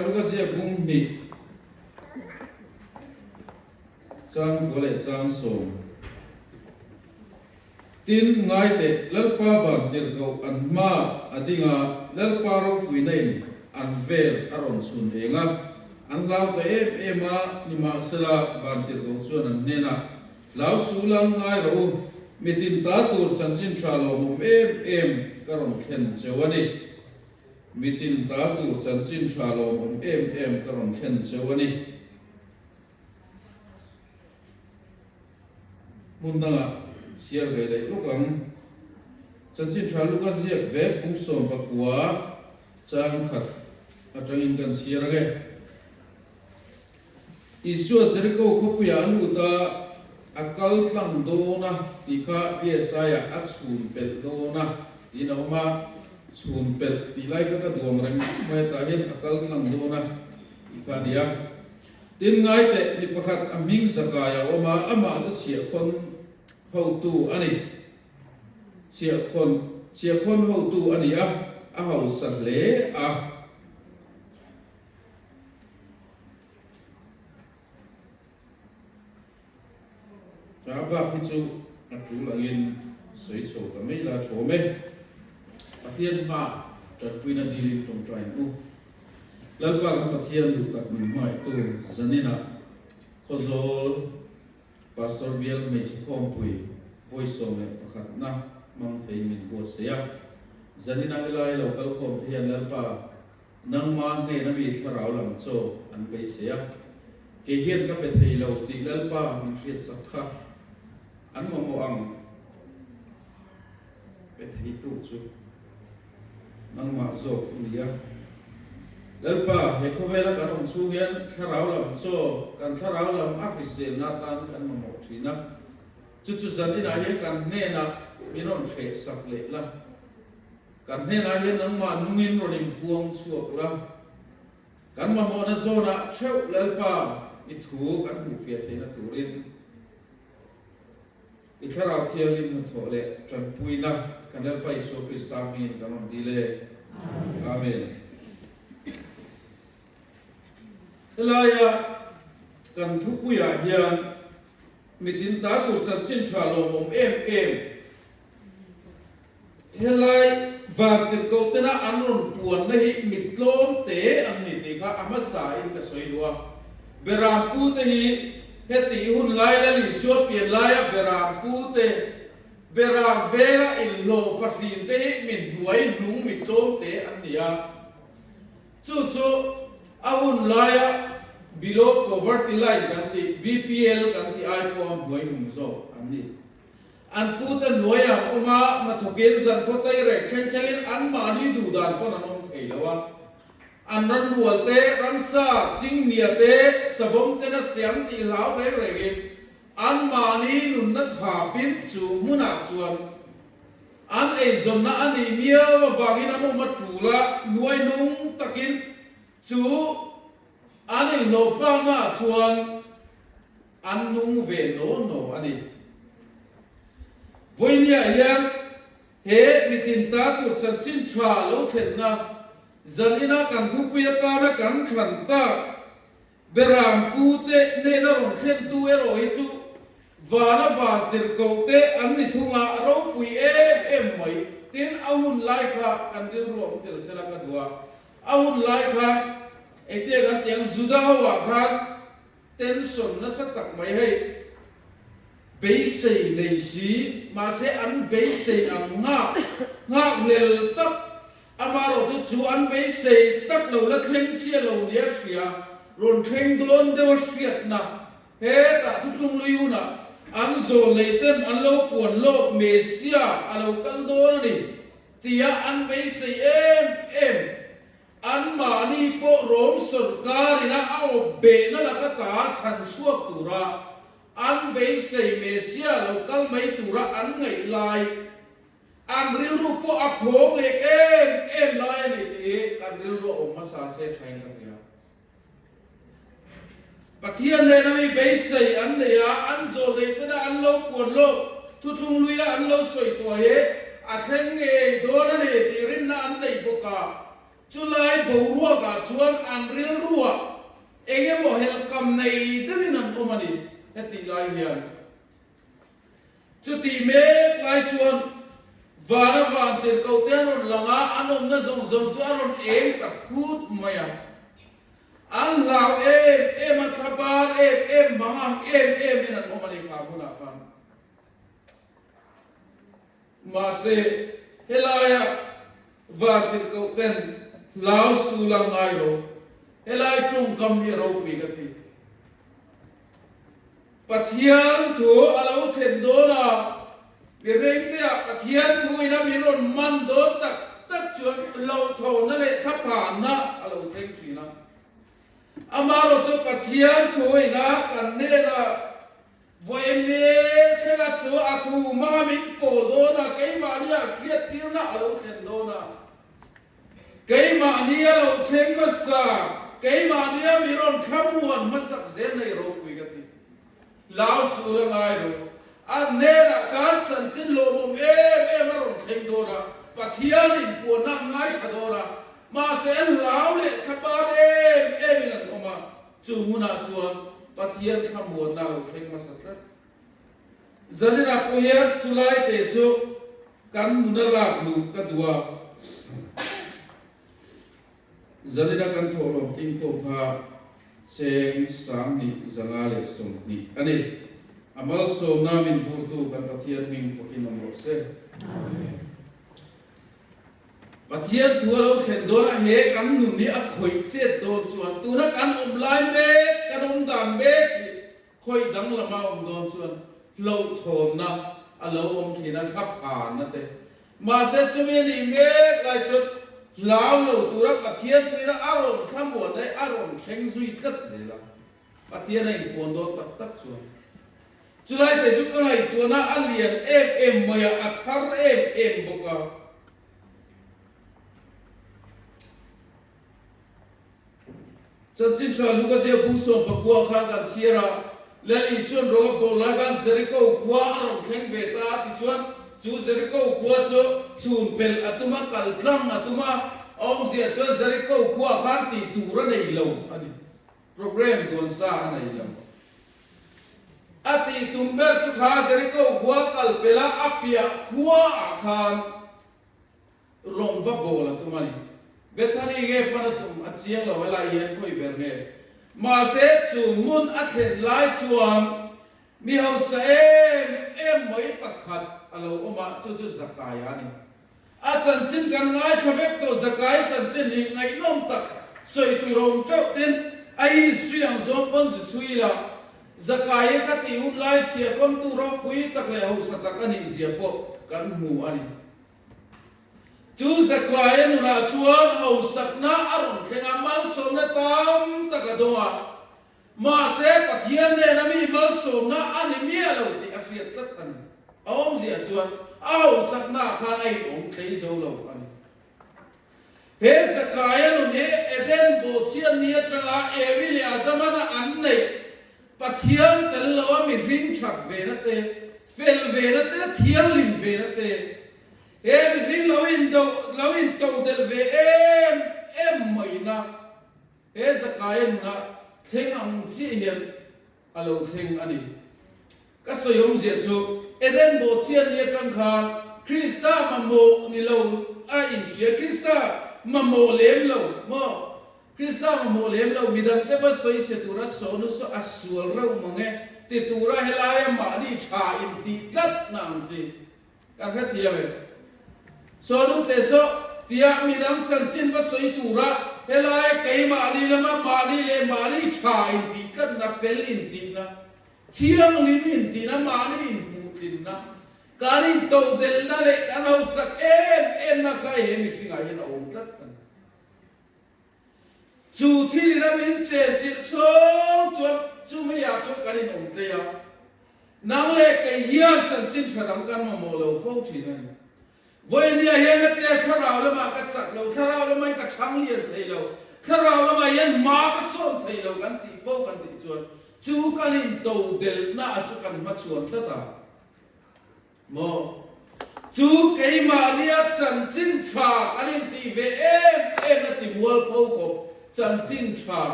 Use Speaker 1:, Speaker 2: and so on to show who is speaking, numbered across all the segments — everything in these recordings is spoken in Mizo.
Speaker 1: Luka ziak bung hnih, chang kua leh chang sawm. Tin, ngai teh, Lalpa van tirhkoh an hma a ding a, Lalpa ropuina in an vel a rawn chhun eng a, an hlau ta em em a, nimahsela van tirhkoh chuan an hnenah, Hlau su lang ngai rawh u, mitin ta tur chanchin tha lawmawm em em ka rawn thlen cheu a ni. Mitin ta tur chanchin tha lawmawm em em ka rawn thlen cheu a ni. Hmun dangah chhiar ve leh lawk ang. Chanchin tha luk a ziak vek pung 19 chang khat atangin kan chhiar ang e. Isua Jeriko khawpuiah a lut a, a kal tlang dawn a tih kha PSI-ah a chhun pelh dawn a tiin a awm a, chhun pelh tih lai kha ka duang reng mai a, tah hian a kal tlang dawn a tih kha a ni a. Tin, ngai teh, mi pakhat a hming Zakai a awm a, amah chu chhiahkhawn hotu a ni. Chhiahkhawn, chhiahkhawn hotu a ni a, a hausa hle a. A bak hi chu a tul angin sawi chho ta mai la thawm e. Pathian hma tanpuina dilin tawngtai ang u. Lalpa kan Pathian duh tak min hmangaihtu zaninah Khawzawl Pastor Bial Hmeichhe Khawmpui vawi 11 na hmang theiin min buatsaih a. Zaninah helai lo kal khawm te hian Lalpa Nangma hnena mi thlarau lam chaw an beisei a, kei hian ka pe thei lo tih Lalpa min hriatsak kha an mamawh ang pe theitu chu nangmah zawk i ni a. Lalpa, he khawvela kan awm chhung hian thlarau lam chaw, kan thlarau lam a hriselna atan kan mamawh thin a, chu chu zan inah hian kan hnenah min rawn hrehsak leh la. Kan hnenah hian nangmah nungin rawn inpuang chhuak la, kan mamawhna zawnah theuh Lalpa i thu kan hmuhfiah theihna turin i Thlarau Thianghlim hnathawh leh tanpuina kan Lalpa Isua Krista hmingin kan rawn dil e. Amen. Helaia kan thupuiah hian mitin ta tur chanchin tha lawmawm em em Helai vantirhkoh tena an rawn puanna hi mit tlawm te an ni tih kha a hmasa in ka sawi duh a. Beram pute hi heti hun lai Lal Isua pian laia beram pute, beram vela inhlawh fahrin te hi mi hnuai hnung mi tlawm te an ni a. Chu chu a hun laia Below Poverty Line kan tih, BPL kan tih ai pawha hnuai hnung zawk an ni. An pute hnuaiah an awm a, hnathawkin zan khaw teirek thleng thlengin anmahni duh dan pawn an awm thei lo a. An ranrual te, ramsa, chinghnia te, savawm tena siam tih hlau reng rengin anmahni nunna thapin chu hmunah chuan an eizawnna a nih miau avangin an awm a tul a, hnuai nung takin chu an inhlawhfaknaah chuan An nung ve naw naw a ni. Vawinia hian he mitin ta tur chanchin tha lo thlenna zan ina kan thupui atana kan thlan tak Beram pute hnena rawn thlentu erawh hi chu vana van tirhkoh te an ni thung a, ropui em em mai. Tin, a hun lai kha kan rilru a awm tel sela ka duh a. A hun lai khan engtia kan tih ang Juda ho ah khan Tension nasa tak mai hei beisei nei si, mahse an beisei ang nghak nghak hlel tak, amaherawh chu chu an beisei tak lo la thleng chiah lo nia hria, rawn thleng dawn deuha hriatna hetah thuthlung lui hunah an zawl nei ten an lo puan lawk Messiah a lo kal dawn a ni tia an beisei em em. Anmahni pawh Rom sawrkar ina a awp behna laka ta chhan chhuak tura an beisei Messiah lo kal mai tura an ngaih lai, an rilru pawh a phawng leh em em lai a ni tih hi kan rilru a awm hmasa se thain ka hria. Pathian nena mi beisei an nei a, an zawl neih tena an lo puan lawk, thuthlung luia an lo sawi tawh hi a thleng ngei dawn a ni tih rinna an nei bawk a. Chulai boruakah chuan an rilruah eng emaw helhkam nei deuhin an awm a ni, hetih lai hian. Chutih mek lai chuan vana vantirhkoh te an rawn lang a, an awmna zawng zawng chu a rawn eng ta phut mai a. An hlau em em a, thlabar em em, mangang em emin an awm a ni kha hmunah khan. Mahse, helaia vantirhkoh ten hlau sul ang ngai lo, helai tawngkam hi a ropui ka ti. Pathian thu a lo thlen dawn a, mi rengteah Pathian thu ina min rawn man dawn tak tak chuan hlauhthawnna leh thlaphanna a lo thleng thin a. Amaherawhchu chu Pathian thu ina kan hnena vawiin thlenga chu a thu hmanga min pawl dawn a, keimahnia hriattirna a lo thlen dawn a. Keimahni a lo thleng hmasa, keimahni a mi rawn thlamuan hmasak zel nei ropui ka ti. Lau sul a ngai lo. A hnenah khan chanchin lawmawm em em a rawn thleng dawn a, Pathianin puanna an ngaithla dawn a, mahse an hlau leh thlapar em emin an awm a, chu hmunah chuan Pathian thlamuanna a lo thleng hmasa tlat. Zaninah pawh hian chulai te chu kan nuna lak luh ka duh a, Zanina kan thawhlawm tlingkhawm kha cheng 2520 a ni. A malsawmna min vurtu kan Pathian hming fakin awm rawh se. Pathian thu a lo thlen dawn a, he kan nun hi a khawih chet dawn chuan tuna kan awm lai mek, kan awm dan mek hi Khawih dang lama awm dawn chuan hlauhthawnna a lo awm thin a, thlaphanna te. Mahse chumi a nih mek lai chuan hlau lo tura Pathian tuina a rawn thlamuan leh a rawn thleng zui tlat zel a, Pathian a inpuan dawn tak tak chuan. Chulai te chu ka ngaihtuahna a lian em em mai a, a thar em em bawk a. Chanchin tha Luka zia bung 19 khan kan chhiar a, Lal Isuan rawng a pawl lai khan Jeriko khua a rawn thleng ve ta a tichuan chu Jeriko khua chu chhun pelh a tum a, kal tlang a tum a, a awmzia chuan Jeriko khua khan tih tur a nei lo a ni, program duan sa a nei lo. A tih tum ber chu kha Jeriko khua kal pelh a, a piah khua ah khan Rawng va bawl a tum a ni. Bethany nge pan a tum a chiang lo helai hian khawi ber nge. Mahse chu hmun a thlen lai chuan mi hausa em em mai pakhat a lo awm a, chu chu Zakaia a ni. A chanchin kan ngaithla vek tawh Zakaia chanchin hi ngaihnawm tak sawi tur a awm teuh tin a history ang zawng pawn zu chhui ila Zakaia ka tih hun lai chhia kawmtu ropui tak leh hausa tak a nih zia pawh kan hmu a ni. Chu Zakaia nunah chuan hausakna a rawn thleng a, malsawmna tam tak a dawng a. Mahse, Pathian nena mi malsawmna a ni miah lo tih a hriat tlat a ni. A awmzia chuan a hausaknaah khan a inawm tlei zo lo a ni. He Zakaia nun hi Eden bawhchhiat ni atanga Evi leh Adamana an neih Pathian tel loa mihring that vena te, fel vena te, thianghlim vena te, he mihring lo indo lo intodelh ve em em maina he Zakaia nunah thleng ang chiah hian a lo thleng a ni. Ka sawi awmzia chu Eden bawhchhiat ni atang khan Krista mamawh ni lo a inhria, Krista mamawh lem lo maw? Krista mamawh lem lo, midangte va sawi chhe tura sawnu saw a sual reuh mang e ti tura helaia mahni tha intih tlat na ang chi kan hrethiam e. Sawnu te saw tia midang chanchin va sawi tura helaia keimahni lama mahni leh mahni tha intih tlatna, fel intihna, thianghlim intihna, mahni inhmuhtlinna, kan intodelhna leh kan hausak em emna kha he mihringah hian a awm tlat a ni. Chu thil ina min chenchilh chhung chuan chu meiah chuan kan inawm tlei a, nang leh kei hian chanchin tha dang kan mamawh lo fo thin a ni. Vawinia hian a tia thlarau lamah ka chak lo, thlarau lamah hian ka chhang lian thei lo, thlarau lamah hian hma ka sawn thei lo kan tih fo kan tih chuan chu kan intodelhna a chu kan hmachhuan tlat a. Maw? Chu keimahnia chanchin tha kan intih ve em em a ti mualpho khawp chanchin tha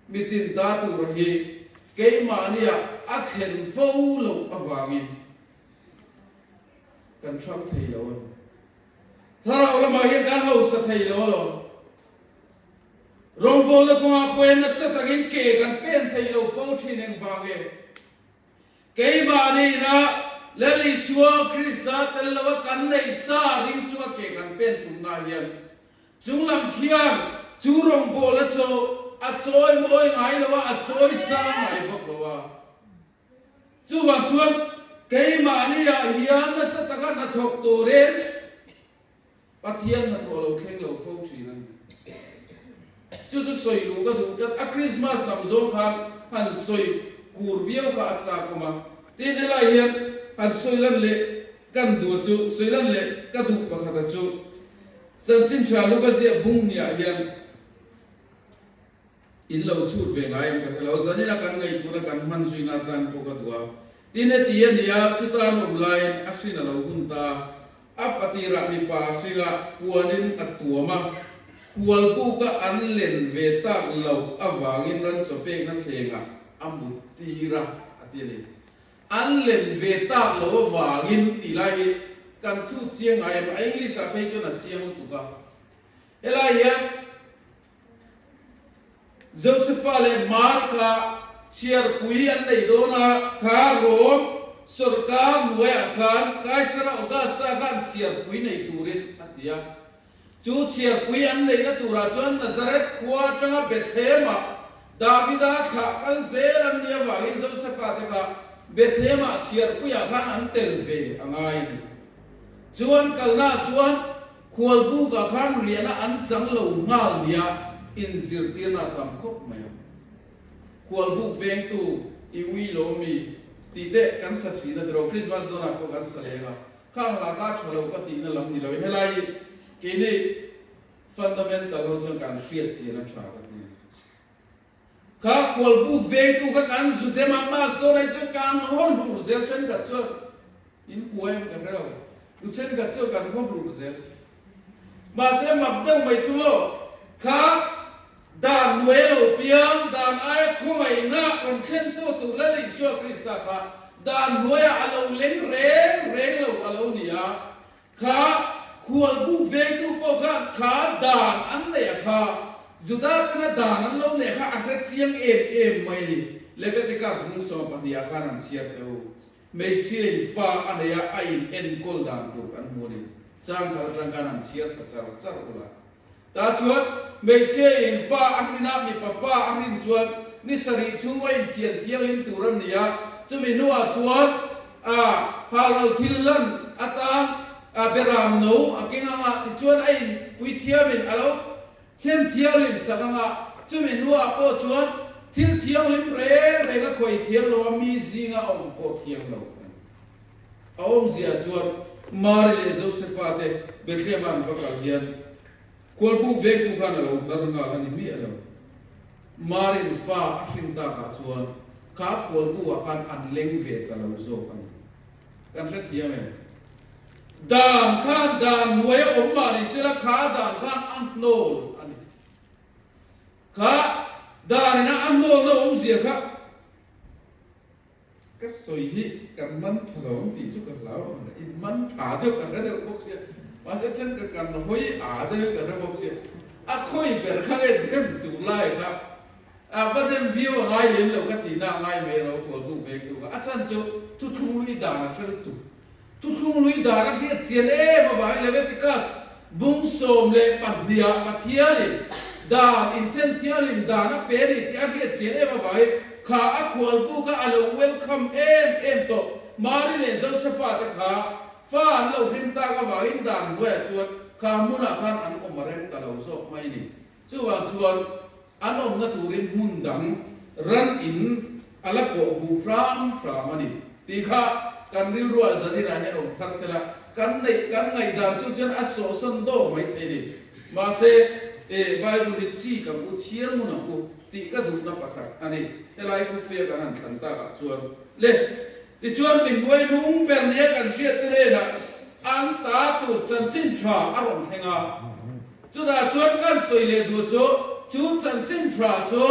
Speaker 1: mitin ta tur hi keimahnia a thlen fo loh avangin kan hrang thei lo a ni. Thlarau lamah hian kan hausa thei lo alawm. Rawngbawlna kawngah pawhin nasa takin ke kan pen thei lo fo thin engvang e? Keimahni ina Lal Isua Krista tel lova kan neih sa ring chunga ke kan pen tumna hian chunglam khian chu rawngbawlna chu a chawi mawi ngai lo a, a chawi sang ngai bawk lo a. Chuvang chuan keimahni ah hian nasa taka hnathawk turin Pathian hnathawh lo thleng lo fo thin a ni. Chu chu sawi luh ka duh tlat a, Krismas lam zawng khan han sawi kur viau kha a chak awm a, tin helai hian han sawi lan leh kan duh chu, sawi lan leh ka duh pakhata chu Chanchin Tha Luka ziah bung hniah hian In lo chhut ve ngai em ka hre lo, zanina kan ngaihtuahna kan hman zuina atan pawh ka duh a. Tin heti a nia, chuta an awm laiin a hrin a lo hun ta. A fatirah mipa hringa puanin a tuam a, khualbuka an len ve tak loh avangin ran chawpekna thlengah a mut tir a, a ti a ni. An len ve tak loh avangin tih lai hi kan chhut chiang ngai em? A English-ah phei chuan a chiang lutuk a. Helai hian. Josefa leh Mark-a chhiarpui an nei dawn a, kha Rom sawrkar hnuaiah khan Kaisara Augusta khan chhiarpui nei turin a ti a. Chu chhiarpui an neihna turah chuan Nazareth khua atanga Bethlehem-ah Davida thlah kal zel an nih avangin Josefa te kha Bethlehem-ah chhiarpuiah khan an tel ve a ngai a ni. Chu an kalnaah chuan Khualbukah khan riahna an chang lo nghal nia inzirtirna a tam khawp mai a. Khualbuk vengtu i ui lo mi tih te kan sa thin a tiraw, Christmas dawnah pawh kan sa leng a, khang hla kha tha lo ka tihna lam ni loin helai hi keini fundamental ho chuan kan hriat chian a tha ka ti. Kha khualbuk vengtu kha kan zu dem a, mass dawn ai chuan kan haw hlur zel thenkhat chuan in kuai em ka hre lo, u thenkhat chuan kan haw hlur zel. Mahse mak deuh mai chu maw, kha dan nuai lo piang, dan aia khawngaihna rawn thlentu tur Lal Isua Krista kha dan hnuaiah a lo leng reng reng lo a lo ni a, Kha khualbuk vengtu pawh khan kha dan an neih a kha, Juda tena dan an lo neih kha a hre chiang em em mai a ni. Leviticus bung 12 ah khan an chhiar teh u. Hmeichhia in fa a nei a, a in enkawl dan tur kan hmu a ni. Chang khat atang khan an chhiar thla char char ula. Tah chuan hmeichhia in fa a hrin a, mipa fa a hrin chuan ni sarih chhung a inthian thianghlim tur a ni a, chumi hnuah chuan a halral thil lan atan a beram no a keng ang a, tichuan a inpui thiamin a lo then thianghlim sak ang a, chumi hnuah pawh chuan thil thianghlim reng reng a khawi thiang lo a, mi zinga a awm pawh thiang lo a ni. A awmzia chuan Mari leh Josefa te Bethlehem ah an va kal hian khualbuk vengtu khan a lo hnar nghal a ni miah lo. Mari'n fa a hrin takah chuan kha khualbuk ah khan an leng ve ta lo zawk a ni. Kan hrethiam em? Dan khan dan hnuai a awm mah ni sela kha dan khan a hnawl a ni. Kha dan ina a hnawlna awmzia kha Ka sawi hi kan man pha lo ang tih chu ka hlau ang reh, in man pha chu ka hre deuh bawk sia, mahse then ka kan hawi a deuh in ka hre bawk sia, a khawi ber kha nge dem tur lai kha a va dem viau a ngai lem lo ka tihna a ngai mai ro khual buk veng tu kha, a chhan chu thuthlung lui dan a hre lutuk. Thuthlung lui dan a hriat chian em avangin Leviticus bung 12 ah Pathianin dan inthen thianghlim dan a pe a ni tih a hriat chian em avangin kha a khualbu kha a lo welcome em em tawh. Mari leh Josefa te kha fa an lo hlim tak avangin dan hnuaiah chuan kha hmunah khan an awm a rem ta lo zawk mai a ni. Chuvang chuan an awmna turin hmun dang ran in a la kawh hmuh hram hram a ni tih kha kan rilruah zaninah hian awm thar sela, kan neih kan ngaihdan chu chuan a sawhsawn dawk mai thei a ni. Mahse, e, Bible hi chi kan u chhiar ngun ang u tih ka duhna pakhat a ni. Helai khawpuia kan han thlan takah chuan le. Tichuan, mi hnuai hnung ber nia kan hriat te hnenah. an ta tur chanchin tha a rawn thleng a. Chutah chuan kan sawi leh duh chu, chu chanchin tha chu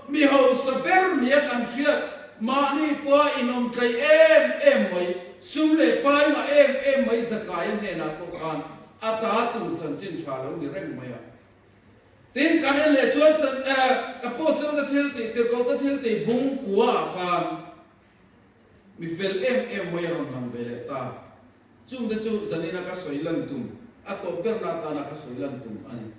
Speaker 1: mi hausa ber nia kan hriat, mahni pawha inawmtlaih em em mai, sum leh pai ngah em em mai Zakaia hnenah pawh khan a ta tur chanchin tha lo ni reng mai a. Tin, kan en leh chuan Apostle-te thil tih, Tirhkohte thil tih bung kuaah khan mi fel em em mai a rawn lang ve leh ta. Chungte chu zanina ka sawi lan tum, a tawp berna atana ka sawi lan tum a ni.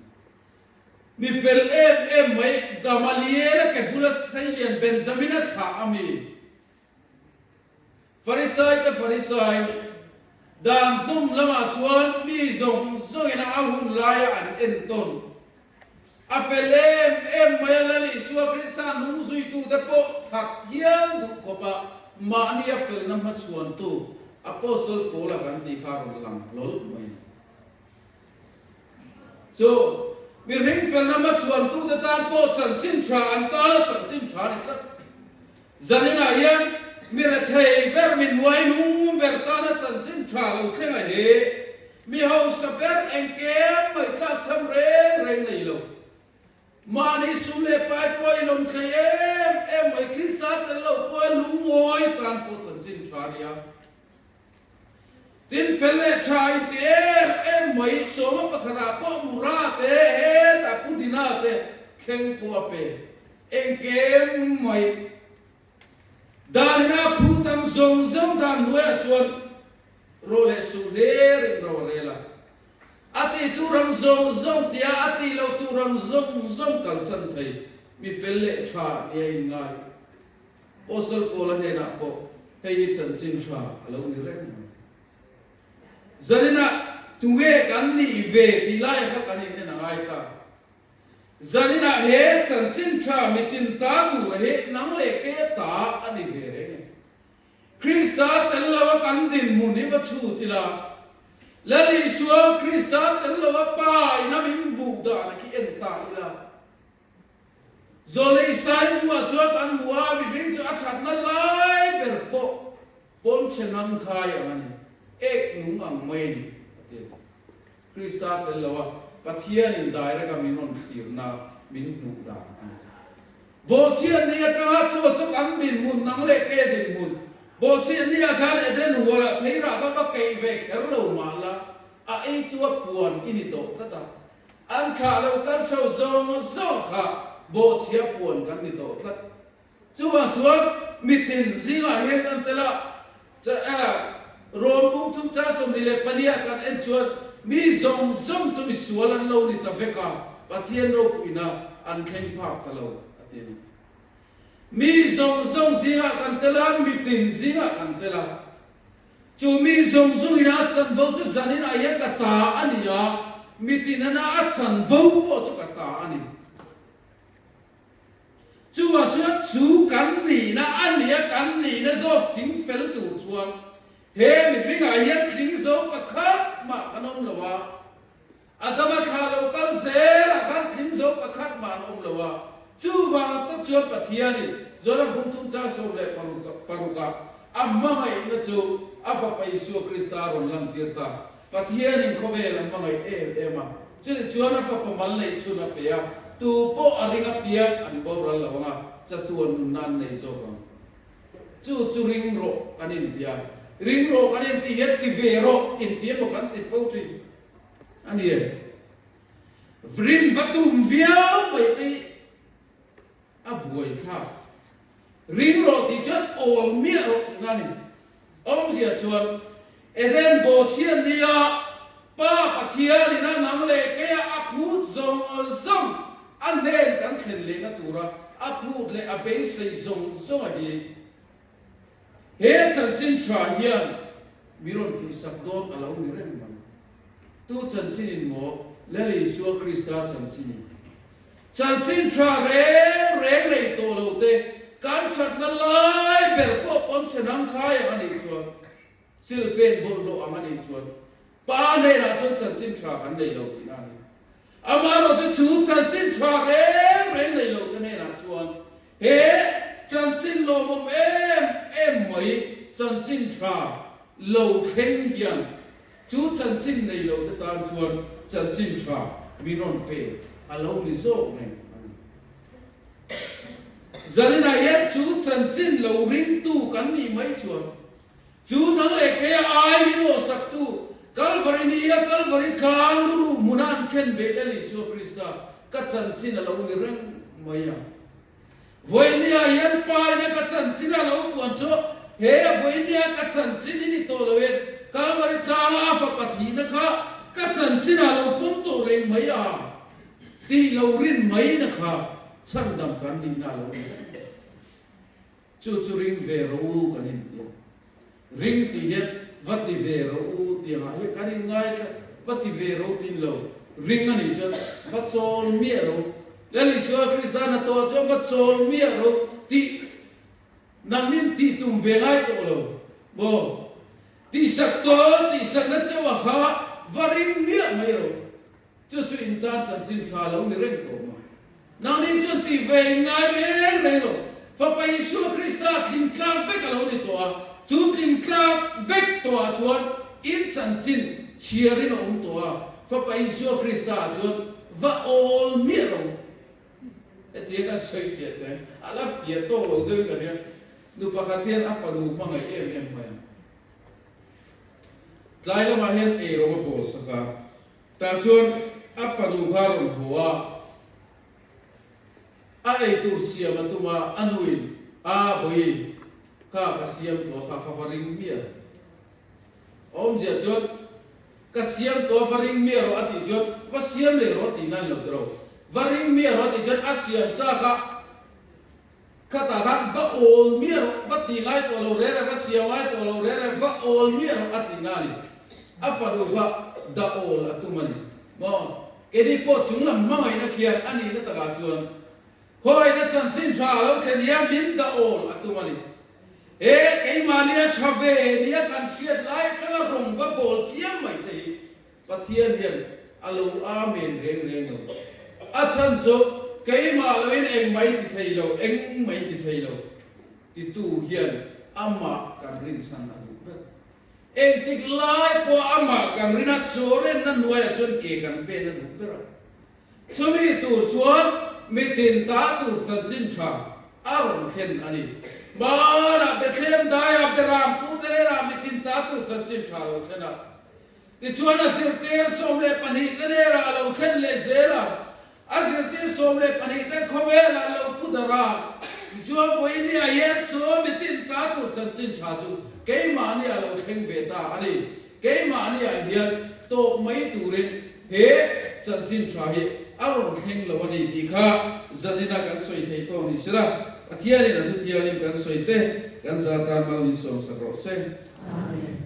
Speaker 1: Mi fel em em mai Gamaliel-a ke bula seilian Benjamin-a thlah a mi. Farisai te Farisai, dan zawm lamah chuan mi zawng zawngin a hun laia an entawn. A fel em em mai a, Lal Isua Krista nung zuitute pawh that hial duh khawpa mahni a felna hmachhuantu Apostle Paula kan tih kha a rawn lang hlawl mai. Chu mihring felna hmachhuantute tan pawh chanchin tha an tana chanchin tha a ni tlat. Zaninah hian mi rethei ber, mi hnuai nung ber tana chanchin tha lo thleng a hi mi hausa ber engkem mai tlakchham reng reng nei lo. Mahni sum leh pai pawh in awm thlei em em mai, Krista tel lo pawh a lungngawi tan pawh chanchin tha a nia. Tin fel leh tha in ti em em mai, sawma pakhatah pawh Mura te, hetah Pudina te thleng pawh a pe engkem mai. Dan ina phu tam zawng zawng dan hnuaiah chuan ro leh suh hler in ro a rel a. A tih tur ang zawng zawng tia a tih loh tur ang zawng zawng kalsan thei mi fel leh tha nia in ngai. Apostle Paula hnenah pawh hei hi chanchin tha a lo ni reng mai. Zaninah tunge kan nih ve tih laia kha kan in en a ngai ta. Zaninah he chanchin tha mitin ta tura hi nang leh ke ta a ni ve reng e. Krista tel loa kan dinhmun hi va chhut ila, Lal Isua Krista tel loa Pa ina min hmuh dan a khi en ta ila. Zawlei Sai hnuah chuan kan hmu a, mihring chu a thatna lai ber pawh pawnchhe nang khai ang a ni, ek nung ang mai a ni, a ti a. Krista tel lo a, Pathianin direct a min rawn thlirna min hmuh dan a ni. Bawhchhiat ni atanga chaw chu kan dinhmun nang leh ke dinhmun. Bawhchhiat ni ah khan Eden hualah theirah kha va keih ve kher lo mah la, a eitua puan i ni tawh tlat a. An thlah lo kal chho zawng zawng kha bawhchhia puan kan ni tawh tlat. Chuvang chuan mitin zingah hian kan tel a, Rom bung thum cha 24 ah kan en chuan mi zawng zawng chu misual an lo ni ta vek a, Pathian ropuina an thleng phak ta lo a ti a ni. Mi zawng zawng zingah kan tel a, mitin zingah kan tel a. Chu mi zawng zawngin a chanvo chu zaninah hian ka ta a ni a, mitinana a chanvo pawh chu ka ta a ni. Chuvang chuan chu kan nihna a ni a, kan nihna zawk ching fel tur chuan he mihringah hian tling zo pakhat mah kan awm lo a. Adama thla lo kal zelah khan tling zo pakhat mah an awm lo a, chuvang tak chuan Pathianin Jordan bung thum chang 16 ah a hmangaihna chu a Fapa Isua Krista a rawn lantir ta. Pathianin khawvel a hmangaih em em a, chutichuan a Fapa mal neih chhun a pe a, tu pawh a ring apiang an boral lo ang a, chatuan nunna an nei zawk ang. Chu chu ring rawh kan inti a, ring rawh kan inti hian ti ve rawh inti emaw kan ti fo thin. A ni e. Rin va tum viau mai te hi a buai thlak. Ring rawh tih chuan awl miah rawh tihna a ni. Awmzia chuan Eden bawhchhiat nia Pa Pathian ina nang leh keia a phut zawng zawng a hnen kan thlen lehna tura a phut leh a beisei zawng zawng a hi. He chanchin tha hian mi rawn tihsak dawn a lo ni reng mai. Tu chanchinin maw? Lal Isua Krista chanchinin. Chanchin tha reng reng nei tawh lo te kan thatna lai ber pawh pawn chhe nang khai ang a nih chuan, silfen bawlhhlawh ang a nih chuan, Pa hnenah chuan chanchin tha kan nei lo tihna a ni. Amaherawhchu chu chanchin tha reng reng nei lo te hnenah chuan he chanchin lawmawm em em mai chanchin tha lo thleng hian. Chu chanchin nei lo te tan chuan chanchin tha min rawn pe a lo ni zawk reng a ni. Zaninah hian chu chanchin lo ringtu kan nih mai chuan chu nang leh keia ai min awhsaktu Kalvari nia Kalvari tlang luruh hmuna an khen beh Lal Isua Krista ka chanchin a lo ni reng mai a. Vawinia hian paina ka chanchin a lo puan chu he vawinia ka chanchin i ni tawh lo e, Kalvari tlanga a fapa thihna kha ka chanchin ah lo pawm tawh reng mai a tih lo rin maina kha chhandam kan nihna a lo ni reng. Chu chu ring ve rawh u kan inti a. Ring tih hian va ti ve rawh u tih angah hian kan inngai tlat. Va ti ve rawh u tiin lo ring a nih chuan va chawl miah rawh u. Lal Isua Krista hnathawh chuan va chawl miah rawh u tih nangnin tih tum ve ngai tawh lo maw? Tihsak tawh tihsakna chauh a kha va ring miah mai rawh u. Chu chu in tan chanchin tha lo ni reng tawh ma. Nangni chuan tih ve in ngai reng reng lo. Fapa Isua Krista tling tlak vek a lo ni tawh a, chu tling tlak vek tawh ah chuan in chanchin chhiar in a awm tawh a, Fapa Isua Krista ah chuan va awl miah lo. Hetiang kan sawi fiah teh, a la fiah tawk lo deuhin ka hria. Nu pakhat hian a fanu hmangaih em em mai ang. Tlai lamah hian eirawng a bawl sak a. Tah chuan a fanu kha a rawn haw a, a eitur siam a tum a, a nuin, A bawi, kha ka siam tawh a, kha kha va ring miah rawh. A awmzia chuan, Ka siam tawh a, va ring miah rawh a tih chuan, va siam leh rawh tih nan lo ti ro. Va ring miah rawh a tih chuan a siam sa kha Khatah khan va awl miah rawh, va ti ngai tawh lo rere, va siam ngai tawh lo rere, va awl miah rawh a ti na a ni. A fanu kha dah awl a tum a ni. Maw? Keini pawh chung lam hmangaihna khian a nihna takah chuan khawngaihna chanchin tha a lo thlen hian min dah awl a tum a ni. He keimahnia tha ve nia kan hriat lai atanga rawng va bawl chiam mai te hi Pathian hian a lo amen reng reng lo. A chhan chu keimah loin eng mai ti thei lo, eng mai ti thei lo titu hian amah kan rinchhan a duh ber. Engtik lai pawh amah kan rin a, chaw renna hnuaiah chuan ke kan pen a duh ber a. Chumi tur chuan mitin ta tur chanchin tha a rawn thlen a ni. Hmanah Bethlehem daiah Beram pute hnenah mitin ta tur chanchin tha a lo thlen a. Tichuan a zirtir 12 te hnenah a lo thlen leh zel a, a zirtir 12 te khawvelah an lo pu darh a. Tichuan vawinia hian chu mitin ta tur chanchin tha chu keimahni a lo thleng ve ta a ni. Keimahniah hian tawp mai turin he chanchin tha hi a rawn thleng lo a ni tih kha zanina kan sawi thei tawh ni sela, Pathianin a thuthianghlim kan sawi te kan za tan mal min sawmsak rawh se.
Speaker 2: Amen.